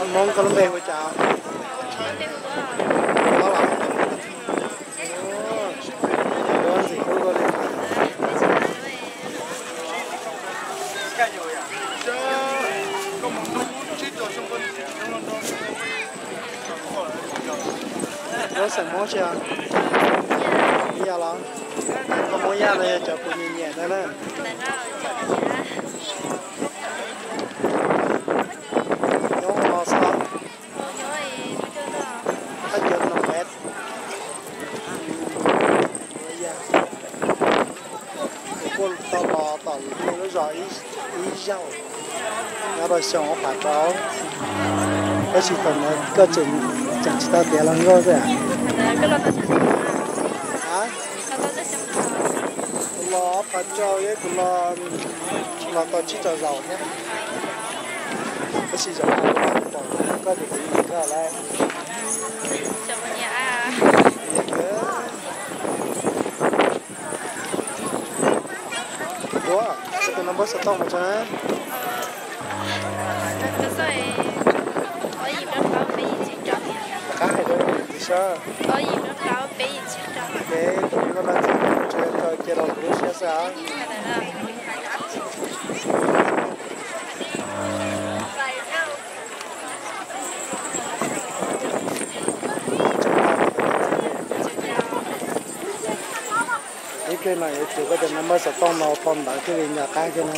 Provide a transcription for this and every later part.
Hmoob koj lub npe hu cas? Duab los? Duab ntxim hlub koj li. Duab xeem Hmoob tsi? Yaj los? Koj Hmoob Yaj no yog cov kuv nyiam nyiam ntawd na. Nyob no xwb. Qab cov no peb. Kuv kuj tau los tom nej lub zos ib zaug, nyob rau xyoo ob phav rau, tab sis thaum ntawd koj tseem tsis tau tiav hluas nkauj xwb. Kuv los ob phav rau, kuv los tau tsib rau zaus thiab, tab sis zaum no pom koj ces kuv nyiam koj lawm. Duab, koj tus number xov tooj mus tso na. Rov qab hais rau kuv seb. Ces tus koj no txiv tso kawg cia rau kuv lub siab xwb. Ib pliag no yuav tsum koj tus number xov tooj no phone ntawv thiaj li nco qab thiab na.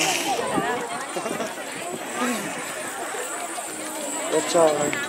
Ua tsaug.